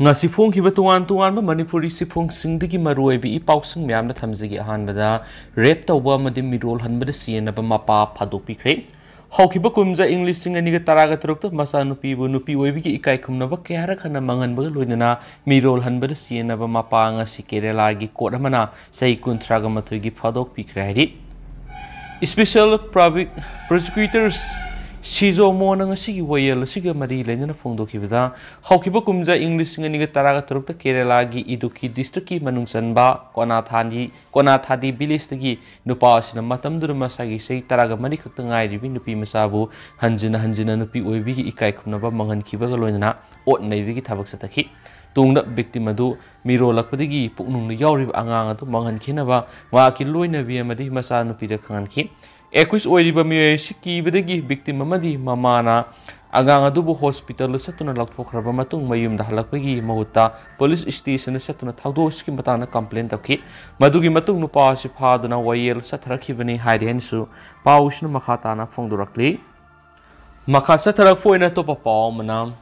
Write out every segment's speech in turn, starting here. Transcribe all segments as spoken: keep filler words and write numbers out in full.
ꯉꯁꯤ ꯐꯣꯡꯈꯤꯕ ꯇꯣꯉꯥꯟ ꯇꯣꯉꯥꯟꯕ ꯃꯅꯤꯄꯨꯔꯤ ꯆꯦꯐꯣꯡꯁꯤꯡꯗꯒꯤ ꯃꯔꯨꯑꯣꯏꯕ ꯏ ꯄꯥꯎꯁꯤꯡ ꯃꯌꯥꯝꯅ ꯊꯝꯖꯒꯦ꯫ ꯑꯍꯥꯟꯕꯗ, ꯔꯦꯞ ꯇꯧꯕ ꯑꯃꯗꯤ ꯃꯤꯔꯣꯜ ꯍꯟꯕꯗ ꯆꯦꯟꯅꯕ ꯃꯄꯥ ꯐꯥꯗꯣꯛꯄꯤꯈ꯭ꯔꯦ꯫ ꯍꯧꯈꯤꯕ ꯀꯨꯝꯖꯥ ꯏꯪ ꯂꯤꯁꯤꯡ ꯑꯅꯤꯒ ꯇꯔꯥꯒ ꯇꯔꯨꯛꯇ ꯃꯆꯥꯅꯨꯄꯤꯕꯨ ꯅꯨꯄꯤ ꯑꯣꯏꯕꯒꯤ ꯏꯀꯥꯏ ꯈꯨꯝꯅꯕ ꯀꯌꯥꯔꯛ ꯍꯟꯅ ꯃꯥꯡꯍꯟꯕꯒ ꯂꯣꯏꯅꯅ ꯃꯤꯔꯣꯜ ꯍꯟꯕꯗ ꯆꯦꯟꯅꯕ ꯃꯄꯥ ꯉꯁꯤ ꯀꯦꯔꯦꯂꯥꯒꯤ ꯀꯣꯔꯠ ꯑꯃꯅ ꯆꯍꯤ ꯀꯨꯟꯊ꯭ꯔꯥꯒ ꯃꯥꯊꯣꯏꯒꯤ ꯐꯥꯗꯣꯛꯄꯤꯈ꯭ꯔꯦ ꯍꯥꯏꯔꯤ꯫ Special Prosecutor ꯁꯤꯖꯣꯃꯣꯅ ꯉꯁꯤꯒꯤ ꯋꯥꯌꯦꯜ ꯑꯁꯤꯒ ꯃꯔꯤ ꯂꯩꯅꯅ ꯐꯣꯡꯗꯣꯛꯈꯤꯕꯗ, ꯍꯧꯈꯤꯕ ꯀꯨꯝꯖꯥ ꯏꯪ ꯂꯤꯁꯤꯡ ꯑꯅꯤꯒ ꯇꯔꯥꯒ ꯇꯔꯨꯛꯇ ꯀꯦꯔꯦꯂꯥꯒꯤ ꯏꯗꯨꯀꯤ ꯗꯤꯁꯇ꯭ꯔꯤꯛꯀꯤ ꯃꯅꯨꯡ ꯆꯟꯕ ꯀꯣꯅꯥꯊꯥꯗꯤ, ꯀꯣꯅꯥꯊꯥꯗꯤ ꯚꯤꯂꯦꯖꯇꯒꯤ ꯅꯨꯄꯥ ꯑꯁꯤꯅ ꯃꯇꯝꯗꯨꯗ ꯃꯁꯥꯒꯤ ꯆꯍꯤ ꯇꯔꯥꯒ ꯃꯔꯤ ꯈꯛꯇ ꯉꯥꯏꯔꯤꯕꯤ ꯅꯨꯄꯤ ꯃꯆꯥꯕꯨ ꯍꯟꯖꯤꯟꯅ ꯍꯟꯖꯤꯟꯅ ꯅꯨꯄꯤ ꯑꯣꯏꯕꯤꯒꯤ ꯏꯀꯥꯏ ꯈꯨꯝꯅꯕ ꯃꯥꯡꯍꯟꯈꯤꯕꯒ ꯂꯣꯏꯅꯅ ꯑꯣꯠ ꯅꯩꯕꯒꯤ ꯊꯕꯛ ꯆꯠꯊꯈꯤ꯫ ꯇꯨꯡꯗ victim ꯑꯗꯨ ꯃꯤꯔꯣꯜꯂꯛꯄꯗꯒꯤ ꯄꯨꯛꯅꯨꯡꯗ ꯌꯥꯎꯔꯤꯕ ꯑꯉꯥꯡ ꯑꯗꯨ ꯃꯥꯡꯍꯟꯈꯤꯅꯕ ꯃꯍꯥꯛꯀꯤ ꯂꯣꯏꯅꯕꯤ ꯑꯃꯗꯤ ꯃꯆꯥꯅꯨꯄꯤꯗ ꯈꯪꯍꯟꯈꯤ꯫ Accused ꯑꯣꯏꯔꯤꯕ ꯃꯤꯑꯣꯏ ꯑꯁꯤ ꯀꯤꯕꯗꯒꯤ victim ꯑꯃꯗꯤ ꯃꯃꯥꯅ ꯑꯉꯥꯡ ꯑꯗꯨꯕꯨ ꯍꯣꯁꯄꯤꯇꯥꯜꯗ ꯆꯠꯇꯨꯅ ꯂꯧꯊꯣꯛꯈ꯭ꯔꯕ ꯃꯇꯨꯡ, ꯃꯌꯨꯝꯗ ꯍꯜꯂꯛꯄꯒꯤ ꯃꯍꯨꯠꯇ ꯄꯨꯂꯤꯁ ꯁ꯭ꯇꯦꯁꯟꯗ ꯆꯠꯇꯨꯅ ꯊꯧꯗꯣꯛ ꯑꯁꯤꯒꯤ ꯃꯇꯥꯡꯗ ꯀꯝꯄ꯭ꯂꯦꯟ ꯇꯧꯈꯤ꯫ ꯃꯗꯨꯒꯤ ꯃꯇꯨꯡ ꯅꯨꯄꯥ ꯑꯁꯤ ꯐꯥꯗꯨꯅ ꯋꯥꯌꯦꯜ ꯆꯠꯊꯔꯛꯈꯤꯕꯅꯤ ꯍꯥꯏꯔꯤ ꯍꯥꯏꯅꯁꯨ ꯄꯥꯎꯁꯤꯅ ꯃꯈꯥ ꯇꯥꯅ ꯐꯣꯡꯗꯣꯔꯛꯂꯤ꯫ ꯃꯈꯥ ꯆꯠꯊꯔꯛꯄ ꯑꯣꯏꯅ ꯑꯇꯣꯞꯄ ꯄꯥꯎ ꯑꯃꯅ,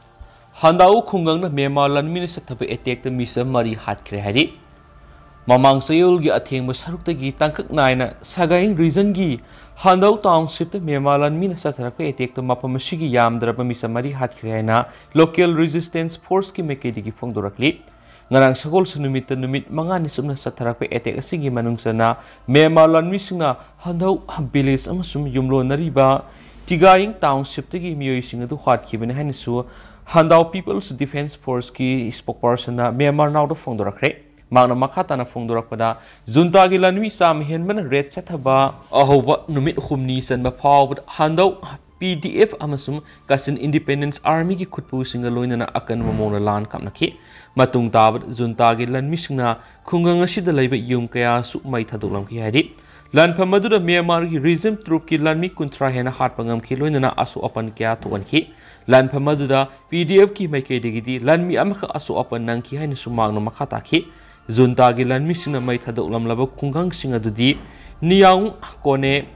ꯍꯟꯗꯥꯎ ꯈꯨꯡꯒꯪꯗ ꯃ꯭ꯌꯥꯟꯃꯥꯔ ꯂꯥꯟꯃꯤꯅ ꯆꯠꯊꯕ ꯑꯦꯇꯦꯛꯇ ꯃꯤꯆꯝ ꯃꯔꯤ ꯍꯥꯠꯈ꯭ꯔꯦ ꯍꯥꯏꯔꯤ꯫ ꯃꯃꯥꯡ ꯆꯌꯣꯜꯒꯤ ꯑꯊꯦꯡꯕ ꯁꯔꯨꯛꯇꯒꯤ ꯇꯥꯡꯀꯛ ꯅꯥꯏꯅ ꯁꯒꯥꯏꯡ ꯔꯤꯖꯟꯒꯤ ꯍꯟꯗꯧ ꯇꯥꯎꯟꯁꯤꯞꯇ ꯃ꯭ꯌꯥꯟꯃꯥꯔ ꯂꯥꯟꯃꯤꯅ ꯆꯠꯊꯔꯛꯄ ꯑꯦꯇꯦꯛꯇ ꯃꯐꯝ ꯑꯁꯤꯒꯤ ꯌꯥꯝꯗ꯭ꯔꯕ ꯃꯤꯆꯝ ꯃꯔꯤ ꯍꯥꯠꯈ꯭ꯔꯦ ꯍꯥꯏꯅ ꯂꯣꯀꯦꯜ ꯔꯦꯖꯤꯁꯇꯦꯟꯁ ꯐꯣꯔꯁꯀꯤ ꯃꯥꯏꯀꯩꯗꯒꯤ ꯐꯣꯡꯗꯣꯔꯛꯂꯤ꯫ ꯉꯔꯥꯡ ꯁꯒꯣꯜꯁꯦꯟ ꯅꯨꯃꯤꯠꯇ ꯅꯨꯃꯤꯠ ꯃꯉꯥꯅꯤ ꯆꯨꯞꯅ ꯆꯠꯊꯔꯛꯄ ꯑꯦꯇꯦꯛ ꯑꯁꯤꯒꯤ ꯃꯅꯨꯡ ꯆꯟꯅ ꯃ꯭ꯌꯥꯟꯃꯥꯔ ꯂꯥꯟꯃꯤꯁꯤꯡꯅ ꯍꯟꯗꯧ ꯚꯤꯂꯦꯖ ꯑꯃꯁꯨꯡ ꯌꯨꯝꯂꯣꯟꯅꯔꯤꯕ ꯇꯤꯒꯥꯌꯤꯡ ꯇꯥꯎꯟꯁꯤꯞꯇꯒꯤ ꯃꯤꯑꯣꯏꯁꯤꯡ ꯑꯗꯨ ꯍꯥꯠꯈꯤꯕꯅꯤ ꯍꯥꯏꯅꯁꯨ ꯍꯟꯗꯥꯎ ꯄꯤꯄꯜꯁ ꯗꯤꯐꯦꯟꯁ ꯐꯣꯔꯁꯀꯤ ꯁ꯭ꯄꯣꯛꯄꯔꯁꯟꯅ ꯃ꯭ꯌꯥꯟꯃꯥꯔ ꯅꯥꯎꯗ ꯐꯣꯡꯗꯣꯔꯛꯈ꯭ꯔꯦ꯫ ꯃꯍꯥꯛꯅ ꯃꯈꯥ ꯇꯥꯅ ꯐꯣꯡꯗꯣꯔꯛꯄꯗ, ꯖꯨꯟꯇꯥꯒꯤ ꯂꯥꯟꯃꯤ ꯆꯥꯝꯃ ꯍꯦꯟꯕꯅ ꯔꯦꯗ ꯆꯠꯊꯕ ꯑꯍꯧꯕ ꯅꯨꯃꯤꯠ ꯍꯨꯝꯅꯤ ꯆꯟꯕ ꯐꯥꯎꯕꯗ ꯍꯟꯗꯧ ꯄꯤ ꯗꯤ ꯑꯦꯐ ꯑꯃꯁꯨꯡ ꯀꯥꯆꯤꯟ ꯏꯟꯗꯤꯄꯦꯟꯗꯦꯟꯁ ꯑꯥꯔꯃꯤꯒꯤ ꯈꯨꯠꯄꯨꯁꯤꯡꯒ ꯂꯣꯏꯅꯅ ꯑꯀꯟꯕ ꯃꯑꯣꯡꯗ ꯂꯥꯟ ꯀꯥꯞꯅꯈꯤ꯫ ꯃꯇꯨꯡ ꯇꯥꯕꯗ ꯖꯨꯟꯇꯥꯒꯤ ꯂꯥꯟꯃꯤꯁꯤꯡꯅ ꯈꯨꯡꯒꯪ ꯑꯁꯤꯗ ꯂꯩꯕ ꯌꯨꯝ ꯀꯌꯥꯁꯨ ꯃꯩ ꯊꯥꯗꯣꯛꯂꯝꯈꯤ ꯍꯥꯏꯔꯤ꯫ ꯂꯥꯟꯐꯝ ꯑꯗꯨꯗ ꯃ꯭ꯌꯥꯟꯃꯥꯔꯒꯤ ꯔꯤꯖꯤꯝ ꯇ꯭ꯔꯨꯞꯀꯤ ꯂꯥꯟꯃꯤ ꯀꯨꯟꯊ꯭ꯔꯥ ꯍꯦꯟꯅ ꯍꯥꯠꯄ ꯉꯝꯈꯤ, ꯂꯣꯏꯅꯅ ꯑꯁꯣꯛ ꯑꯄꯟ ꯀꯌꯥ ꯊꯣꯛꯍꯟꯈꯤ꯫ ꯂꯥꯟꯐꯝ ꯑꯗꯨꯗ ꯄꯤ ꯗꯤ ꯑꯦꯐꯀꯤ ꯃꯥꯏꯀꯩꯗꯒꯤꯗꯤ ꯂꯥꯟꯃꯤ ꯑꯃꯈꯛ ꯑꯁꯣꯛ ꯑꯄꯟ ꯅꯪꯈꯤ ꯍꯥꯏꯅꯁꯨ ꯃꯍꯥꯛꯅ ꯃꯈꯥ ꯇꯥꯈꯤ꯫ ꯖꯨꯟꯇꯥꯒꯤ ꯂꯥꯟꯃꯤꯁꯤꯡꯅ ꯃꯩ ꯊꯥꯗꯣꯛꯂꯝꯂꯕ ꯈꯨꯡꯒꯪꯁꯤꯡ ꯑꯗꯨꯗꯤ ꯅꯤꯌꯥꯎ ꯀꯣꯅꯦ,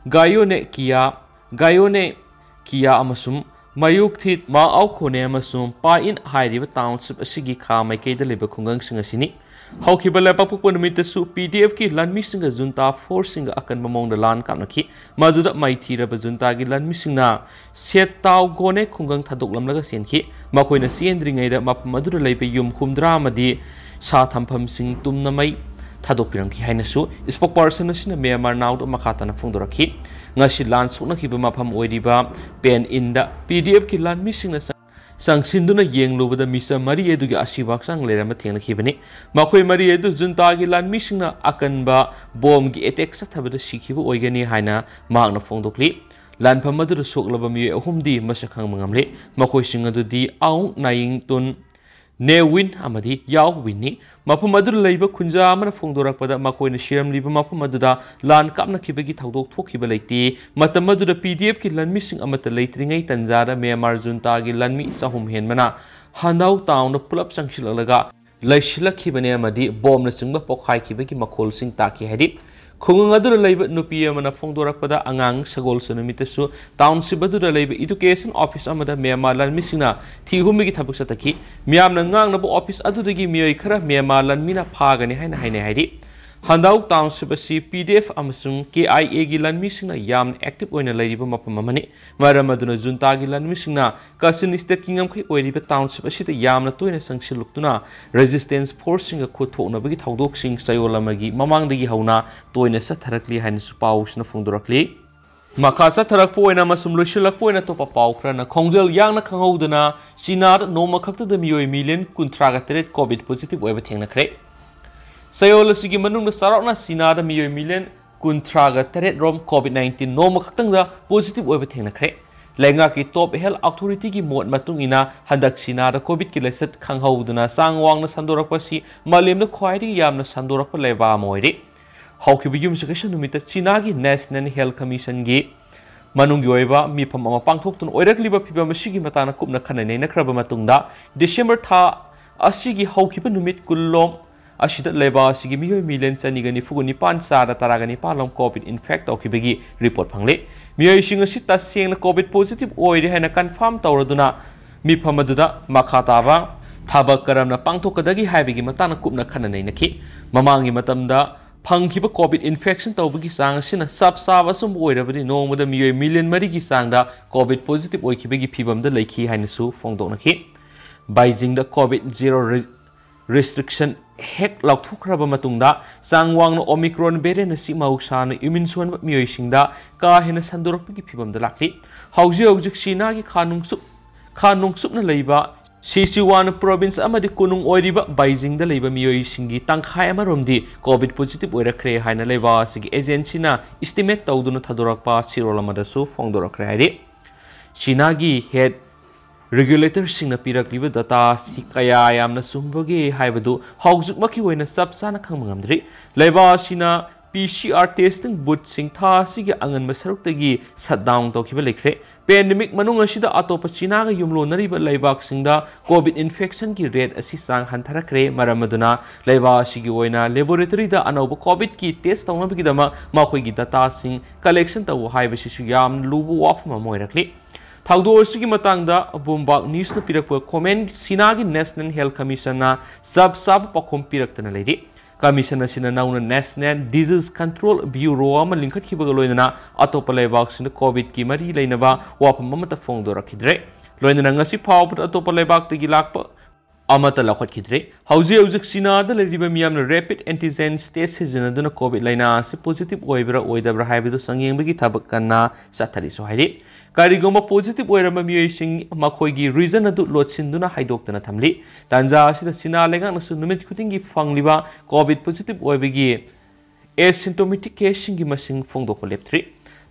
ꯒꯥꯌꯣꯅꯦ ꯀꯤꯌꯥ, ꯒꯥꯌꯣꯅꯦ ꯀꯤꯌꯥ ꯑꯃꯁꯨꯡ ꯃꯌꯨꯛꯊꯤꯠ, ꯃꯥ ꯑꯥꯎꯈꯣꯅꯦ ꯑꯃꯁꯨꯡ ꯄꯥ ꯏꯟ ꯍꯥꯏꯔꯤꯕ township ꯑꯁꯤꯒꯤ ꯈꯥ ꯃꯥꯏꯀꯩꯗ ꯂꯩꯕ ꯈꯨꯡꯒꯪꯁꯤꯡ ꯑꯁꯤꯅꯤ꯫ ꯍꯧꯈꯤꯕ ꯂꯩꯕꯥꯛꯄꯣꯛꯄ ꯅꯨꯃꯤꯠꯇꯁꯨ P D Fꯀꯤ ꯂꯥꯟꯃꯤꯁꯤꯡꯒ junta forceꯁꯤꯡꯒ ꯑꯀꯟꯕ ꯃꯑꯣꯡꯗ ꯂꯥꯟ ꯀꯥꯞꯅꯈꯤ꯫ ꯃꯗꯨꯗ ꯃꯥꯏꯊꯤꯔꯕ juntaꯒꯤ ꯂꯥꯟꯃꯤꯁꯤꯡꯅ ꯁꯦꯠꯇꯥꯎ ꯒꯣꯅꯦ ꯈꯨꯡꯒꯪ ꯊꯥꯗꯣꯛꯂꯝꯂꯒ ꯆꯦꯟꯈꯤ꯫ ꯃꯈꯣꯏꯅ ꯆꯦꯟꯗ꯭ꯔꯤꯉꯩꯗ ꯃꯐꯝ ꯑꯗꯨꯗ ꯂꯩꯕ ꯌꯨꯝ ꯍꯨꯝꯗ꯭ꯔꯥ ꯑꯃꯗꯤ ꯁꯥ ꯊꯝꯐꯝꯁꯤꯡ ꯇꯨꯝꯅ ꯃꯩ ꯊꯥꯗꯣꯛꯄꯤꯔꯝꯈꯤ ꯍꯥꯏꯅꯁꯨ spokesperson ꯑꯁꯤꯅ Myanmar Nowꯗ ꯃꯈꯥ ꯇꯥꯅ ꯐꯣꯡꯗꯣꯔꯛꯈꯤ꯫ ꯉꯁꯤ ꯂꯥꯟ ꯁꯣꯛꯅꯈꯤꯕ ꯃꯐꯝ ꯑꯣꯏꯔꯤꯕ ꯄꯦꯟ ꯏꯟꯗ P D Fꯀꯤ ꯂꯥꯟꯃꯤꯁꯤꯡꯅ ꯆꯪ-, ꯆꯪꯁꯤꯟꯗꯨꯅ ꯌꯦꯡꯂꯨꯕꯗ ꯃꯤꯆꯝ ꯃꯔꯤ ꯑꯗꯨꯒꯤ ꯑꯁꯤꯕ ꯍꯛꯆꯥꯡ ꯂꯩꯔꯝꯕ ꯊꯦꯡꯅꯈꯤꯕꯅꯤ꯫ ꯃꯈꯣꯏ ꯃꯔꯤ ꯑꯗꯨ juntaꯒꯤ ꯂꯥꯟꯃꯤꯁꯤꯡꯅ ꯑꯀꯟꯕ ꯕꯣꯝꯒꯤ attack ꯆꯠꯊꯕꯗ ꯁꯤꯈꯤꯕ ꯑꯣꯏꯒꯅꯤ ꯍꯥꯏꯅ ꯃꯍꯥꯛꯅ ꯐꯣꯡꯗꯣꯛꯂꯤ꯫ ꯂꯥꯟꯐꯝ ꯑꯗꯨꯗ ꯁꯣꯛꯂꯕ ꯃꯤꯑꯣꯏ ꯑꯍꯨꯝꯗꯤ ꯃꯁꯛ ꯈꯪꯕ ꯉꯝꯂꯦ꯫ ꯃꯈꯣꯏꯁꯤꯡ ꯑꯗꯨꯗꯤ ꯑꯥꯎꯡ ꯅꯥꯌꯤꯡ ꯇꯨꯟ, ꯅꯦ ꯋꯤꯟ ꯑꯃꯗꯤ ꯌꯥꯎ ꯋꯤꯟꯅꯤ꯫ ꯃꯐꯝ ꯑꯗꯨꯗ ꯂꯩꯕ ꯈꯨꯟꯖꯥ ꯑꯃꯅ ꯐꯣꯡꯗꯣꯔꯛꯄꯗ, ꯃꯈꯣꯏꯅ ꯁꯤꯔꯝꯂꯤꯕ ꯃꯐꯝ ꯑꯗꯨꯗ ꯂꯥꯟ ꯀꯥꯞꯅꯈꯤꯕꯒꯤ ꯊꯧꯗꯣꯛ ꯊꯣꯛꯈꯤꯕ ꯂꯩꯇꯦ꯫ ꯃꯇꯝ ꯑꯗꯨꯗ P D Fꯀꯤ ꯂꯥꯟꯃꯤꯁꯤꯡ ꯑꯃꯠꯇ ꯂꯩꯇ꯭ꯔꯤꯉꯩ ꯇꯟꯖꯥꯗ Myanmar juntaꯒꯤ ꯂꯥꯟꯃꯤ ꯆꯍꯨꯝ ꯍꯦꯟꯕꯅ ꯍꯟꯗꯥꯎ townꯗ ꯄꯨꯂꯞ ꯆꯪꯁꯤꯜꯂꯛꯂꯒ ꯂꯩꯁꯤꯜꯂꯛꯈꯤꯕꯅꯤ ꯑꯃꯗꯤ ꯕꯣꯝꯅꯆꯤꯡꯕ ꯄꯣꯈꯥꯏꯈꯤꯕꯒꯤ ꯃꯈꯣꯜꯁꯤꯡ ꯇꯥꯈꯤ ꯍꯥꯏꯔꯤ꯫ ꯈꯨꯡꯒꯪ ꯑꯗꯨꯗ ꯂꯩꯕ ꯅꯨꯄꯤ ꯑꯃꯅ ꯐꯣꯡꯗꯣꯔꯛꯄꯗ, ꯑꯉꯥꯡ ꯁꯒꯣꯜꯁꯦꯟ ꯅꯨꯃꯤꯠꯇꯁꯨ township ꯑꯗꯨꯗ ꯂꯩꯕ education office ꯑꯃꯗ Myanmar ꯂꯥꯟꯃꯤꯁꯤꯡꯅ ꯊꯤꯍꯨꯝꯕꯒꯤ ꯊꯕꯛ ꯆꯠꯊꯈꯤ꯫ ꯃꯤꯌꯥꯝꯅ ꯉꯥꯡꯅꯕ office ꯑꯗꯨꯗꯒꯤ ꯃꯤꯑꯣꯏ ꯈꯔ Myanmar ꯂꯥꯟꯃꯤꯅ ꯐꯥꯒꯅꯤ ꯍꯥꯏꯅ ꯍꯥꯏꯅꯩ ꯍꯥꯏꯔꯤ꯫ ꯍꯟꯗꯥꯎ township ꯑꯁꯤ P D F ꯑꯃꯁꯨꯡ K I Aꯒꯤ ꯂꯥꯟꯃꯤꯁꯤꯡꯅ ꯌꯥꯝꯅ active ꯑꯣꯏꯅ ꯂꯩꯔꯤꯕ ꯃꯐꯝ ꯑꯃꯅꯤ꯫ ꯃꯔꯝ ꯑꯗꯨꯅ juntaꯒꯤ ꯂꯥꯟꯃꯤꯁꯤꯡꯅ Kachin Stateꯀꯤ ꯉꯝꯈꯩ ꯑꯣꯏꯔꯤꯕ township ꯑꯁꯤꯗ ꯌꯥꯝꯅ ꯇꯣꯏꯅ ꯆꯪꯁꯤꯜꯂꯛꯇꯨꯅ resistance forceꯁꯤꯡꯒ ꯈꯨꯠ ꯊꯣꯛꯅꯕꯒꯤ ꯊꯧꯗꯣꯛꯁꯤꯡ ꯆꯌꯣꯜ ꯑꯃꯒꯤ ꯃꯃꯥꯡꯗꯒꯤ ꯍꯧꯅ ꯇꯣꯏꯅ ꯆꯠꯊꯔꯛꯂꯤ ꯍꯥꯏꯅꯁꯨ ꯄꯥꯎꯁꯤꯅ ꯐꯣꯡꯗꯣꯔꯛꯂꯤ꯫ ꯃꯈꯥ ꯆꯠꯊꯔꯛꯄ ꯑꯣꯏꯅ ꯑꯃꯁꯨꯡ ꯂꯣꯏꯁꯤꯜꯂꯛꯄ ꯑꯣꯏꯅ ꯑꯇꯣꯞꯄ ꯄꯥꯎ ꯈꯔꯅ, ꯈꯣꯡꯖꯦꯜ ꯌꯥꯡꯅ ꯈꯪꯍꯧꯗꯅ ꯆꯤꯅꯥꯗ ꯅꯣꯡꯃ ꯈꯛꯇꯗ ꯃꯤꯑꯣꯏ million ꯀꯨꯟꯊ꯭ꯔꯥꯒ ꯇꯔꯦꯠ COVID positive ꯑꯣꯏꯕ ꯊꯦꯡꯅꯈ꯭ꯔꯦ꯫ ꯆꯌꯣꯜ ꯑꯁꯤꯒꯤ ꯃꯅꯨꯡꯗ ꯆꯥꯎꯔꯥꯛꯅ ꯆꯤꯅꯥꯗ ꯃꯤꯑꯣꯏ million ꯀꯨꯟꯊ꯭ꯔꯥꯒ ꯇꯔꯦꯠ ꯔꯣꯝ COVID nineteen ꯅꯣꯡꯃ ꯈꯛꯇꯪꯗ positive ꯑꯣꯏꯕ ꯊꯦꯡꯅꯈ꯭ꯔꯦ꯫ ꯂꯩꯉꯥꯛꯀꯤ top health authorityꯒꯤ ꯃꯣꯠ ꯃꯇꯨꯡ ꯏꯟꯅ, ꯍꯟꯗꯛ ꯆꯤꯅꯥꯗ COVIDꯀꯤ ꯂꯥꯏꯆꯠ ꯈꯪꯍꯧꯗꯅ ꯆꯥꯡ ꯋꯥꯡꯅ ꯁꯟꯗꯣꯔꯛꯄ ꯑꯁꯤ ꯃꯥꯂꯦꯝꯗ ꯈ꯭ꯋꯥꯏꯗꯒꯤ ꯌꯥꯝꯅ ꯁꯟꯗꯣꯔꯛꯄ ꯂꯩꯕꯥꯛ ꯑꯃ ꯑꯣꯏꯔꯤ꯫ ꯍꯧꯈꯤꯕ ꯌꯨꯝꯁꯀꯩꯁ ꯅꯨꯃꯤꯠꯇ ꯆꯤꯅꯥꯒꯤ National Health Commissionꯒꯤ ꯃꯅꯨꯡꯒꯤ ꯑꯣꯏꯕ ꯃꯤꯐꯝ ꯑꯃ ꯄꯥꯡꯊꯣꯛꯇꯨꯅ ꯑꯣꯏꯔꯛꯂꯤꯕ ꯐꯤꯚꯝ ꯑꯁꯤꯒꯤ ꯃꯇꯥꯡꯗ ꯀꯨꯞꯅ ꯈꯟꯅ ꯅꯩꯅꯈ꯭ꯔꯕ ꯃꯇꯨꯡꯗ, December ꯊꯥ ꯑꯁꯤꯒꯤ ꯍꯧꯈꯤꯕ ꯅꯨꯃꯤꯠ ꯀꯨꯟꯂꯣꯝ ꯑꯁꯤꯗ ꯂꯩꯕꯥꯛ ꯑꯁꯤꯒꯤ ꯃꯤꯑꯣꯏ ꯃꯤꯂꯤꯌꯟ ꯆꯅꯤꯒ ꯅꯤꯐꯨꯒ ꯅꯤꯄꯥꯟ, ꯆꯥꯗ ꯇꯔꯥꯒ ꯅꯤꯄꯥꯟ ꯂꯣꯝ ꯀꯣꯚꯤꯗ ꯏꯟꯐꯦꯛ ꯇꯧꯈꯤꯕꯒꯤ ꯔꯤꯄꯣꯔꯠ ꯐꯪꯂꯦ꯫ ꯃꯤꯑꯣꯏꯁꯤꯡ ꯑꯁꯤ ꯇꯁꯦꯡꯅ ꯀꯣꯚꯤꯗ ꯄꯣꯖꯤꯇꯤꯚ ꯑꯣꯏꯔꯦ ꯍꯥꯏꯅ ꯀꯟꯐꯥꯔꯝ ꯇꯧꯔꯗꯨꯅ ꯃꯤꯐꯝ ꯑꯗꯨꯗ ꯃꯈꯥ ꯇꯥꯕ ꯊꯕꯛ ꯀꯔꯝꯅ ꯄꯥꯡꯊꯣꯛꯀꯗꯒꯦ ꯍꯥꯏꯕꯒꯤ ꯃꯇꯥꯡꯗ ꯀꯨꯞꯅ ꯈꯟꯅ ꯅꯩꯅꯈꯤ꯫ ꯃꯃꯥꯡꯒꯤ ꯃꯇꯝꯗ ꯐꯪꯈꯤꯕ ꯀꯣꯚꯤꯗ ꯏꯟꯐꯦꯛꯁꯟ ꯇꯧꯕꯒꯤ ꯆꯥꯡ ꯑꯁꯤꯅ ꯆꯞ ꯆꯥꯕ ꯑꯆꯨꯝꯕ ꯑꯣꯏꯔꯕꯗꯤ ꯅꯣꯡꯃꯗ ꯃꯤꯑꯣꯏ ꯃꯤꯂꯤꯌꯟ ꯃꯔꯤꯒꯤ ꯆꯥꯡꯗ ꯀꯣꯚꯤꯗ ꯄꯣꯖꯤꯇꯤꯚ ꯑꯣꯏꯈꯤꯕꯒꯤ ꯐꯤꯕꯝꯗ ꯂꯩꯈꯤ ꯍꯥꯏꯅꯁꯨ ꯐꯣꯡꯗꯣꯛꯅꯈꯤ꯫ ꯕꯩꯖꯤꯡꯗ ꯀꯣꯚꯤꯗ ꯖꯤꯔꯣ ꯔꯤ-, ꯔꯤꯁꯇ꯭ꯔꯤꯛꯁꯟ ꯍꯦꯛ ꯂꯥꯎꯊꯣꯛꯈ꯭ꯔꯕ ꯃꯇꯨꯡꯗ ꯆꯥꯡ ꯋꯥꯡꯅ ꯑꯣꯃꯤꯀ꯭ꯔꯣꯟ ꯚꯦꯔꯤꯌꯟ ꯑꯁꯤ ꯃꯍꯧꯁꯥꯅ ꯏꯃ꯭ꯌꯨꯟ ꯁꯣꯟꯕ ꯃꯤꯑꯣꯏꯁꯤꯡꯗ ꯀꯥ ꯍꯦꯟꯅ ꯁꯟꯗꯣꯔꯛꯄꯒꯤ ꯐꯤꯕꯝꯗ ꯂꯥꯛꯂꯤ꯫ ꯍꯧꯖꯤꯛ ꯍꯧꯖꯤꯛ ꯆꯤꯅꯥꯒꯤ ꯈꯥ ꯅꯣꯡꯆꯨꯞ, ꯈꯥ ꯅꯣꯡꯆꯨꯞꯅ ꯂꯩꯕ ꯁꯤꯆꯨꯋꯥꯟ ꯄ꯭ꯔꯣꯚꯤꯟꯁ ꯑꯃꯗꯤ ꯀꯣꯅꯨꯡ ꯑꯣꯏꯔꯤꯕ ꯕꯩꯖꯤꯡꯗ ꯂꯩꯕ ꯃꯤꯑꯣꯏꯁꯤꯡꯒꯤ ꯇꯪꯈꯥꯏ ꯑꯃꯔꯣꯝꯗꯤ ꯀꯣꯚꯤꯗ ꯄꯣꯖꯤꯇꯤꯚ ꯑꯣꯏꯔꯛꯈ꯭ꯔꯦ ꯍꯥꯏꯅ ꯂꯩꯕꯥꯛ ꯑꯁꯤꯒꯤ ꯑꯦꯖꯦꯟꯁꯤꯅ ꯏꯁꯇꯤꯃꯦꯠ ꯇꯧꯗꯨꯅ ꯊꯥꯗꯣꯔꯛꯄ ꯆꯦꯔꯣꯜ ꯑꯃꯗꯁꯨ ꯐꯣꯡꯗꯣꯔꯛꯈ꯭ꯔꯦ ꯍꯥꯏꯔꯤ꯫ ꯆꯤꯅꯥꯒꯤ ꯍꯦꯜꯊ ꯔꯤꯒꯨꯂꯦꯇꯔꯁꯤꯡꯅ ꯄꯤꯔꯛꯂꯤꯕ ꯗꯇꯥ ꯑꯁꯤ ꯀꯌꯥ ꯌꯥꯝꯅ ꯆꯨꯝꯕꯒꯦ ꯍꯥꯏꯕꯗꯨ ꯍꯧꯖꯤꯛꯃꯛꯀꯤ ꯑꯣꯏꯅ ꯆꯞ ꯆꯥꯅ ꯈꯪꯕ ꯉꯝꯗ꯭ꯔꯤ꯫ ꯂꯩꯕꯥꯛ ꯑꯁꯤꯅ ꯄꯤ ꯁꯤ ꯑꯥꯔ ꯇꯦꯁꯇꯤꯡ ꯕꯨꯠꯁꯤꯡ ꯊꯥ ꯑꯁꯤꯒꯤ ꯑꯉꯟꯕ ꯁꯔꯨꯛꯇꯒꯤ ꯁꯠ ꯗꯥꯎꯟ ꯇꯧꯈꯤꯕ ꯂꯩꯈ꯭ꯔꯦ꯫ ꯄꯦꯟꯗꯦꯃꯤꯛ ꯃꯅꯨꯡ ꯑꯁꯤꯗ ꯑꯇꯣꯞꯄ ꯆꯤꯅꯥꯒ ꯌꯨꯝꯂꯣꯟꯅꯔꯤꯕ ꯂꯩꯕꯥꯛꯁꯤꯡꯗ ꯀꯣꯚꯤꯗ ꯏꯟꯐꯦꯛꯁꯟꯒꯤ ꯔꯦꯠ ꯑꯁꯤ ꯆꯥꯡ ꯍꯟꯊꯔꯛꯈ꯭ꯔꯦ꯫ ꯃꯔꯝ ꯑꯗꯨꯅ ꯂꯩꯕꯥꯛ ꯑꯁꯤꯒꯤ ꯑꯣꯏꯅ ꯂꯦꯕꯣꯔꯦꯇꯔꯤꯗ ꯑꯅꯧꯕ ꯀꯣꯚꯤꯗꯀꯤ ꯇꯦꯁ ꯇꯧꯅꯕꯒꯤꯗꯃꯛ ꯃꯈꯣꯏꯒꯤ ꯗꯇꯥꯁꯤꯡ ꯀꯂꯦꯛꯁꯟ ꯇꯧꯕ ꯍꯥꯏꯕꯁꯤꯁꯨ ꯌꯥꯝꯅ ꯂꯨꯕ ꯋꯥꯐꯝ ꯑꯃ ꯑꯣꯏꯔꯛꯂꯤ꯫ ꯊꯧꯗꯣꯛ ꯑꯁꯤꯒꯤ ꯃꯇꯥꯡꯗ ꯕꯨꯝꯕꯥꯛ ꯅ꯭ꯌꯨꯁꯅ ꯄꯤꯔꯛꯄ ꯀꯣꯃꯦꯟ, ꯆꯤꯅꯥꯒꯤ ꯅꯦꯁꯅꯦꯜ ꯍꯦꯜꯊ ꯀꯃꯤꯁꯟꯅ ꯆꯞ ꯆꯥꯕ ꯄꯥꯎꯈꯨꯝ ꯄꯤꯔꯛꯇꯅ ꯂꯩꯔꯤ꯫ ꯀꯃꯤꯁꯟ ꯑꯁꯤꯅ ꯅꯧꯅ ꯅꯦꯁꯅꯦꯜ ꯗꯤꯖꯤꯖ ꯀꯟꯇ꯭ꯔꯣꯜ ꯕ꯭ꯌꯨꯔꯣ ꯑꯃ ꯂꯤꯡꯈꯠꯈꯤꯕꯒ ꯂꯣꯏꯅꯅ ꯑꯇꯣꯞꯄ ꯂꯩꯕꯥꯛꯁꯤꯡꯗ ꯀꯣꯚꯤꯗꯀꯤ ꯃꯔꯤ ꯂꯩꯅꯕ ꯋꯥꯐꯝ ꯑꯃꯠꯇ ꯐꯣꯡꯗꯣꯔꯛꯈꯤꯗ꯭ꯔꯦ꯫ ꯂꯣꯏꯅꯅ ꯉꯁꯤ ꯐꯥꯎꯕꯗ ꯑꯇꯣꯞꯄ ꯂꯩꯕꯥꯛꯇꯒꯤ ꯂꯥꯛꯄ ꯑꯃꯠꯇ ꯂꯧꯈꯠꯈꯤꯗ꯭ꯔꯦ꯫ ꯍꯧꯖꯤꯛ ꯍꯧꯖꯤꯛ ꯆꯤꯅꯥꯗ ꯂꯩꯔꯤꯕ ꯃꯤꯌꯥꯝꯅ ꯔꯦꯄꯤꯗ ꯑꯦꯟꯇꯤꯖꯦꯟ ꯇꯦꯁ ꯁꯤꯖꯤꯟꯅꯗꯨꯅ ꯀꯣꯚꯤꯗ ꯂꯥꯏꯅꯥ ꯑꯁꯤ ꯄꯣꯖꯤꯇꯤꯚ ꯑꯣꯏꯕ꯭ꯔꯥ ꯑꯣꯏꯗꯕ꯭ꯔꯥ ꯍꯥꯏꯕꯗꯨ ꯆꯥꯡꯌꯦꯡꯕꯒꯤ ꯊꯕꯛ ꯀꯟꯅ ꯆꯠꯊꯔꯤꯁꯨ ꯍꯥꯏꯔꯤ꯫ ꯀꯔꯤꯒꯨꯝꯕ ꯄꯣꯖꯤꯇꯤꯚ ꯑꯣꯏꯔꯝꯕ ꯃꯤꯑꯣꯏꯁꯤꯡ ꯃꯈꯣꯏꯒꯤ ꯔꯤꯖꯟ ꯑꯗꯨ ꯂꯣꯠꯁꯤꯟꯗꯨꯅ ꯍꯥꯏꯗꯣꯛꯇꯅ ꯊꯝꯂꯤ꯫ ꯇꯥꯟꯖꯥ ꯑꯁꯤꯗ ꯆꯤꯅꯥ ꯂꯩꯉꯥꯛꯅꯁꯨ ꯅꯨꯃꯤꯠ ꯈꯨꯗꯤꯡꯒꯤ ꯐꯪꯂꯤꯕ ꯀꯣꯚꯤꯗ ꯄꯣꯖꯤꯇꯤꯚ ꯑꯣꯏꯕꯒꯤ ꯑꯦꯁꯤꯝꯇꯣꯃꯦꯇꯤꯛ ꯀꯦꯁꯁꯤꯡꯒꯤ ꯃꯁꯤꯡ ꯐꯣꯡꯗꯣꯛꯄ ꯂꯦꯞꯇ꯭ꯔꯤ꯫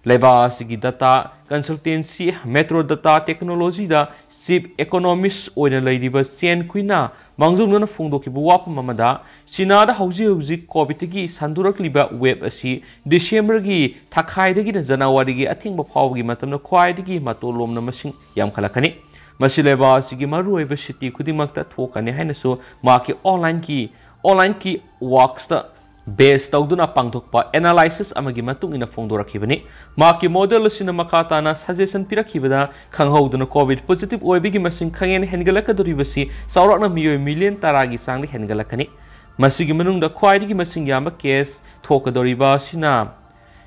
ꯂꯩꯕꯥꯛ ꯑꯁꯤꯒꯤ ꯗꯇꯥ ꯀꯟꯁꯜꯇꯦꯟꯁꯤ ꯃꯦꯇ꯭ꯔꯣ ꯗꯇꯥ ꯇꯦꯛꯅꯣꯂꯣꯖꯤꯗ ꯆꯤꯐ ꯏꯀꯣꯅꯣꯃꯤꯁ ꯑꯣꯏꯅ ꯂꯩꯔꯤꯕ ꯆꯦꯟ ꯀꯨꯏꯅ ꯃꯥꯡꯖꯧꯅꯅ ꯐꯣꯡꯗꯣꯛꯈꯤꯕ ꯋꯥꯐꯝ ꯑꯃꯗ, ꯆꯤꯅꯥꯗ ꯍꯧꯖꯤꯛ ꯍꯧꯖꯤꯛ ꯀꯣꯚꯤꯗꯇꯒꯤ ꯁꯟꯗꯣꯔꯛꯂꯤꯕ ꯋꯦꯕ ꯑꯁꯤ ꯗꯤꯁꯦꯝꯕꯔꯒꯤ ꯊꯥꯈꯥꯏꯗꯒꯤꯅ ꯖꯅꯋꯥꯔꯤꯒꯤ ꯑꯊꯦꯡꯕ ꯐꯥꯎꯕꯒꯤ ꯃꯇꯝꯗ ꯈ꯭ꯋꯥꯏꯗꯒꯤ ꯃꯇꯣꯜ ꯂꯣꯝꯅ ꯃꯁꯤꯡ ꯌꯥꯝꯈꯠꯂꯛꯀꯅꯤ꯫ ꯃꯁꯤ ꯂꯩꯕꯥꯛ ꯑꯁꯤꯒꯤ ꯃꯔꯨꯑꯣꯏꯕ ꯁꯤꯇꯤ ꯈꯨꯗꯤꯡꯃꯛꯇ ꯊꯣꯛꯀꯅꯤ ꯍꯥꯏꯅꯁꯨ ꯃꯍꯥꯛꯀꯤ ꯑꯣꯟꯂꯥꯏꯟꯒꯤ ꯑꯣꯟꯂꯥꯏꯟ ꯀꯤ ꯋꯥꯛꯁꯇ ꯕꯦꯁ ꯇꯧꯗꯨꯅ ꯄꯥꯡꯊꯣꯛꯄ ꯑꯦꯅꯥꯂꯥꯏꯁꯤꯁ ꯑꯃꯒꯤ ꯃꯇꯨꯡ ꯏꯟꯅ ꯐꯣꯡꯗꯣꯔꯛꯈꯤꯕꯅꯤ꯫ ꯃꯍꯥꯛꯀꯤ ꯃꯣꯗꯦꯜ ꯑꯁꯤꯅ ꯃꯈꯥ ꯇꯥꯅ ꯁꯖꯦꯁꯟ ꯄꯤꯔꯛꯈꯤꯕꯗ, ꯈꯪꯍꯧꯗꯅ ꯀꯣꯚꯤꯗ ꯄꯣꯖꯤꯇꯤꯚ ꯑꯣꯏꯕꯒꯤ ꯃꯁꯤꯡ ꯈꯪꯍꯦꯟ ꯍꯦꯟꯒꯠꯂꯛꯀꯗꯧꯔꯤꯕꯁꯤ ꯆꯥꯎꯔꯥꯛꯅ ꯃꯤꯑꯣꯏ ꯃꯤꯂꯤꯌꯟ ꯇꯔꯥꯒꯤ ꯆꯥꯡꯗ ꯍꯦꯟꯒꯠꯂꯛꯀꯅꯤ꯫ ꯃꯁꯤꯒꯤ ꯃꯅꯨꯡꯗ ꯈ꯭ꯋꯥꯏꯗꯒꯤ ꯃꯁꯤꯡ ꯌꯥꯝꯕ ꯀꯦꯁ ꯊꯣꯛꯀꯗꯧꯔꯤꯕ ꯑꯁꯤꯅ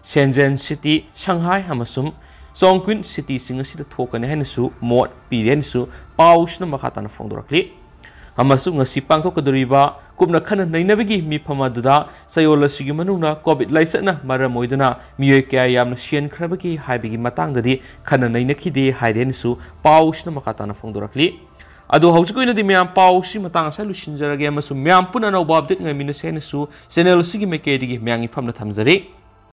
ꯁꯦꯟꯖꯦꯟ ꯁꯤꯇꯤ, ꯁꯪꯍꯥꯏ ꯑꯃꯁꯨꯡ ꯆꯣꯡꯀ꯭ꯋꯤꯟ ꯁꯤꯇꯤꯁꯤꯡ ꯑꯁꯤꯗ ꯊꯣꯛꯀꯅꯤ ꯍꯥꯏꯅꯁꯨ ꯃꯣꯠ ꯄꯤꯔꯤ ꯍꯥꯏꯅꯁꯨ ꯄꯥꯎꯁꯤꯅ ꯃꯈꯥ ꯇꯥꯅ ꯐꯣꯡꯗꯣꯔꯛꯂꯤ꯫ ꯑꯃꯁꯨꯡ ꯉꯁꯤ ꯄꯥꯡꯊꯣꯛꯀꯗꯧꯔꯤꯕ ꯀꯨꯞꯅ ꯈꯟꯅ ꯅꯩꯅꯕꯒꯤ ꯃꯤꯐꯝ ꯑꯗꯨꯗ ꯆꯌꯣꯜ ꯑꯁꯤꯒꯤ ꯃꯅꯨꯡꯗ ꯀꯣꯚꯤꯗ ꯂꯥꯏꯆꯠꯅ ꯃꯔꯝ ꯑꯣꯏꯗꯨꯅ ꯃꯤꯑꯣꯏ ꯀꯌꯥ ꯌꯥꯝꯅ ꯁꯤꯍꯟꯈ꯭ꯔꯕꯒꯦ ꯍꯥꯏꯕꯒꯤ ꯃꯇꯥꯡꯗꯗꯤ ꯈꯟꯅ ꯅꯩꯅꯈꯤꯗꯦ ꯍꯥꯏꯔꯦ ꯍꯥꯏꯅꯁꯨ ꯄꯥꯎꯁꯤꯅ ꯃꯈꯥ ꯇꯥꯅ ꯐꯣꯡꯗꯣꯔꯛꯂꯤ꯫ ꯑꯗꯣ ꯍꯧꯖꯤꯛꯀꯤ ꯑꯣꯏꯅꯗꯤ ꯃꯌꯥꯝ ꯄꯥꯎꯁꯤ ꯃꯇꯥꯡ ꯑꯁꯤꯗ ꯂꯣꯏꯁꯤꯟꯖꯔꯒꯦ ꯑꯃꯁꯨꯡ ꯃꯌꯥꯝ ꯄꯨꯟꯅ ꯑꯅꯧꯕ ꯑꯞꯗꯦꯠ ꯉꯥꯏꯃꯤꯟꯅꯁꯦ ꯍꯥꯏꯅꯁꯨ ꯆꯦꯅꯦꯜ ꯑꯁꯤꯒꯤ ꯃꯥꯏꯀꯩꯗꯒꯤ ꯃꯌꯥꯝꯒꯤ ꯐꯝꯅ ꯊꯝꯖꯔꯤ꯫